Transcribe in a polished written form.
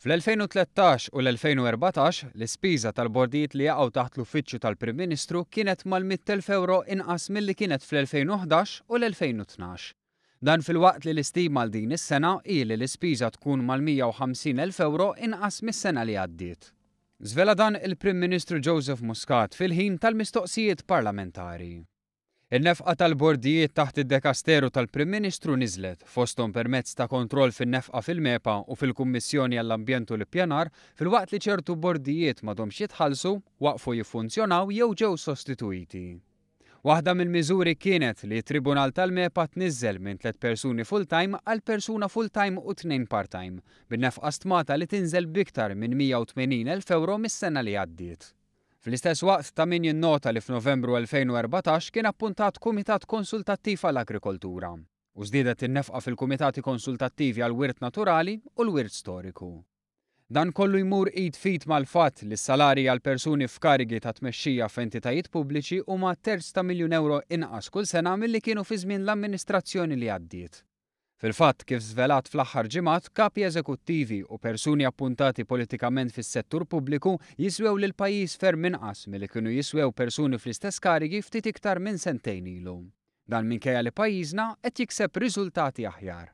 Fl-2013 u l-2014, l-ispiża tal-bordijiet li jaqgħu taħt l-Uffiċċju tal-Prim Ministru kienet mal-100,000 ewro inqas milli kienet fl-2011 u l-2012. Dan filwaqt li l-istima għal din is-sena hi li l-ispiża tkun mal-150,000 ewro inqas mis-sena li għaddiet. Żvela dan il-Prim Ministru Joseph Muscat fil-ħin tal-mistoqsijiet parlamentari. In-nefqa tal-bordijiet taħt id-dekasteru tal-Prim Ministru niżlet, fosthom permezz ta' kontroll fin-nefqa fil-MEPA u fil-Kummissjoni għall-Ambjent u l-Ippjanar, filwaqt li ċertu bordijiet m'għadhomx jitħallsu, waqfu jiffunzjonaw jew ġew sostitwiti. Waħda mill-miżuri kienet li t-Tribunal tal-MEPA tniżżel minn tliet persuni full-time għal persuna full-time u tnejn part-time, bin-nefqa stmata li tinżel b'iktar minn 180,000 ewro mis-sena li għaddiet. Fl-istess waqt ta' min jinnota li f'Novembru 2014 kien appuntat Kumitat Konsultattiv għall-Agrikoltura u żdiedet in-nefqa fil-Kumitati Konsultattivi għall-Wirt Naturali u l-Wirt Storiku. Dan kollu jmur id f'id mal-fatt li s-salarji għal persuni f'karigi ta' tmexxija f'entitajiet pubbliċi huma terz ta' miljun ewro inqas kull sena milli kienu fi żmien l-amministrazzjoni li għaddiet. Fil-fatt, kif żvelat fl-aħħar ġimgħat, kapi eżekuttivi u persuni appuntati politikament fis-settur pubbliku jiswew lill-pajjiż ferm inqas milli kienu jiswew persuni fl-istess karigi ftit iktar minn sentejn ilu. Dan minkejja li pajjiżna qed jikseb riżultati aħjar.